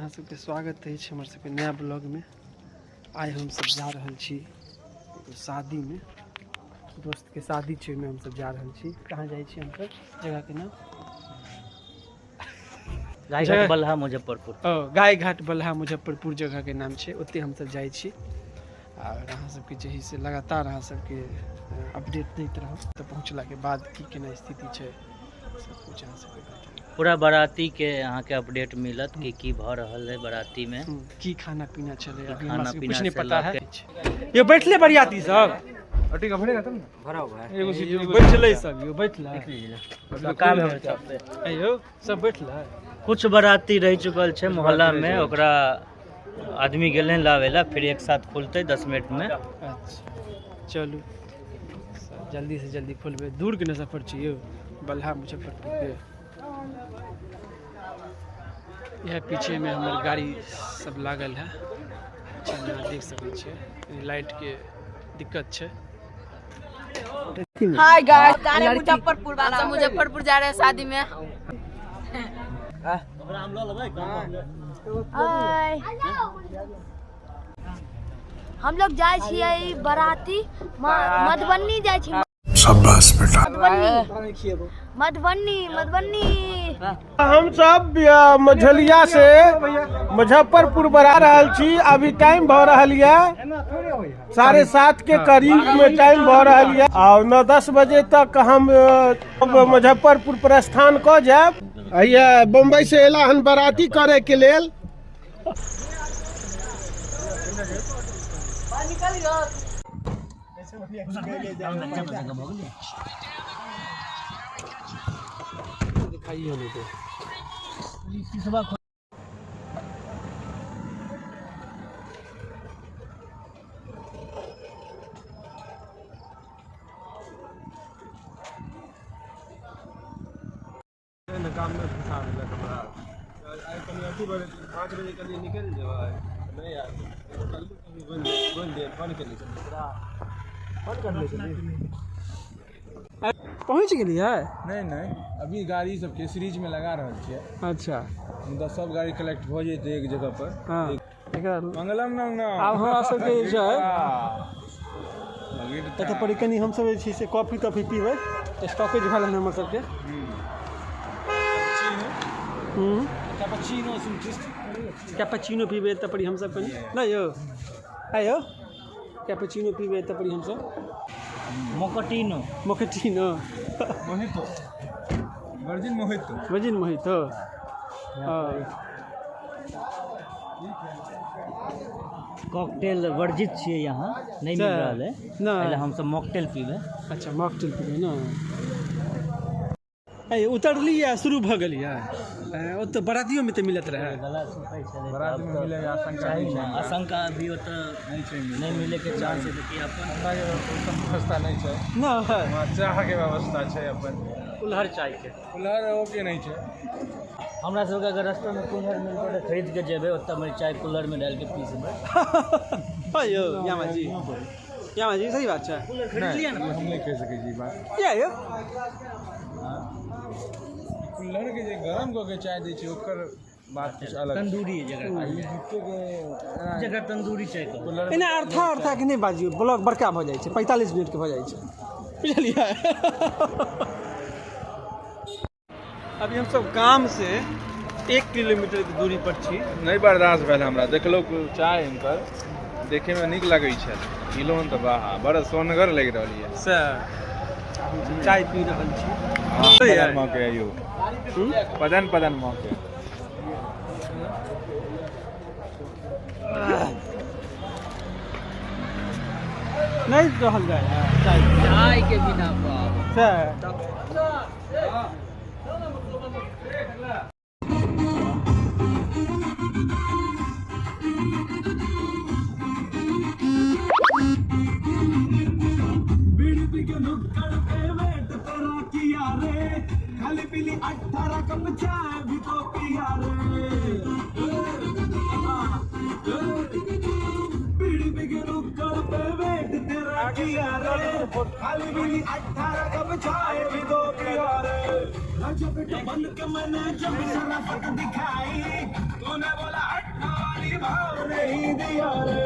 अहाँ सबके स्वागत अछि हमर सबके नया ब्लॉगमे। आइ हमसब जा रहल छी एगो शादीमे, दोस्तके शादी छै, ओहिमे हमसब जा रहल छी। कहाँ जाइ छी हमसब? जगहके नाम? गायघाट बलहा मुजफ्फरपुर। ओ गायघाट बलहा मुजफ्फरपुर जगहके नाम छै, ओतहि हमसब जाइ छी। आओर अहाँ सबके जे है से लगातार अहाँ सबके अपडेट दैत रहब। तऽ पहुँचलाके बाद की केना स्थिति छै सब कुछ अहाँ सबके बतायब। पूरा बाराती के अहाँके अपडेट मिलत कि की भऽ रहल है बाराती में, की खाना पीना चले, अभी खाना हमरा सबके पीना कुछ नहीं से पता लऽ है। यो बैठले बरियाती सब एगो सीट यो बैठले सब, यो बैठले काम है सबसे। अयो सब बैठले। कुछ बाराती रहि चुकल छै मोहल्ला में, ओकरा आदमी गेलै लाबै ला, फिर एक साथ खुलतै 10 मिनट में। अच्छा चलू जल्दी से जल्दी खोलबै, दूर के ने सफर छै यौ बलहा मुजफ्फरपुर के। इएह पीछे में हमर गाड़ी सब लागल है, पीछे में अहाँ देख सकै छियै। कनी लाइट के दिक्कत छै। हाय गाइस, जा रहे हैं मुजफ्फरपुर वाला, हम मुजफ्फरपुर जा रहे हैं शादी में। हाय, हम लोग जाइ छियै बराती मधुबनी जाइ छी। शाबाश बेटा। मधुबनी मधुबनी मधुबनी। हम सब मझलिया से मुजफ्फरपुर बढ़ा रहल छी। अभी टाइम भऽ रहल यऽ 7:30 के करीब में टाइम भऽ रहल यऽ और 9-10 बजे तक हम मुजफ्फरपुर प्रस्थान कऽ जायब। हैया बम्बई से एला हन बराती करे के लेल। दिखाइए नहीं तो। काम में फंसा देलक हमरा। आइ कनि अथी भऽ गेल, 5 बजे कहलियै निकलि जेबै, नहि यार कभी बनि दे, बन्द केने छलियै, पूरा बन्द करने छलियै। पहुँच गेलियै? नहि नहि, अभी गाड़ी सबके सीरीज में लगा रहल छियै। अच्छा। मुदा सब गाड़ी कलेक्ट भऽ जेतै एक जगह पर। हाँ। एकरा मंगलम नंगना। आब हमरा सबके जे छै एतऽ पर कनि हमसब जे छै से कॉफी तॉफी पीबै, स्टॉपेज भेल हन हमर सबके। कैपेचिनो पीबै एतऽ पर हमसब कनि, नहि यौ आइयौ कैपेचिनो पीबै एतऽ पर हमसब। Mochaccino. Mochaccino. Mojito, virgin mojito. Virgin mojito. हाँ। कॉकटेल वर्जित छियै यहाँ, नहीं मिल रहल है। नहि। पहले हमसब मॉकटेल पीबै। अच्छा मॉकटेल पीबै ने। अरे उतरलियै शुरू भऽ गेलियै, ओतऽ बरातियोमे तऽ मिलत रहै। गला सुखै छलै। बराती में मिले के आशंका नहि छै। आशंका अभी ओतऽ नहि छै, नहि मिले के चांस है, कि अपन हमरा के ओतऽ व्यवस्था नहि छै। नहि, वहाँ चाह के व्यवस्था छै अपन कुल्हड़ चाय के। कुल्हड़ ओके नहि छै। हमरा सबके अगर रास्ता में कुल्हड़ मिलतै तऽ खरीद के जेबै, ओतऽ में चाय कुल्हड़ में डालि के पी जेबै। अयौ यामा जी, यामा जी सही बात छै। कुल्हड़ खरीद लिअ ने। हम नहि कहि सकै छी ई बात। किया यौ? कुल्हड़ के जे गरम कऽ के चाय दै छै ओकर बात कुछ अलग छै। तंदूरी जकरा आ ई झूठे के जकरा तंदूरी चाय कहै। कुल्हड़ एना अर्था अर्था के नहि बाजियौ, ब्लॉग बड़का भऽ जाइ छै, 45 मिनट के भऽ जाइ छै, बुझलियै? अभी हमसब गाम से 1 किलोमीटर के दूरी पर छी। नहि बर्दाश्त भेल हमरा, देखलहुँ चाय हिनकर देखे में नीक लगै छल, पीलहुँ हन तऽ वाह बड़ सोनगर लागि रहल यऽ। से चाय पी रहल छी। पदन महके यौ, पदन पदन महके। नहीं रहल जाय चाय, चाय के बिना बाप। से खाली पीली 18 कप चाय भी तो पिया रे। बीड़ी पी के नुक्कड़ पे वेट तेरा किया रे, खाली पीली 18 कप चाय भी तो पिया रे। रजब बन के मैंने जब शराफत दिखाई, तूने बोला निंदिया रे।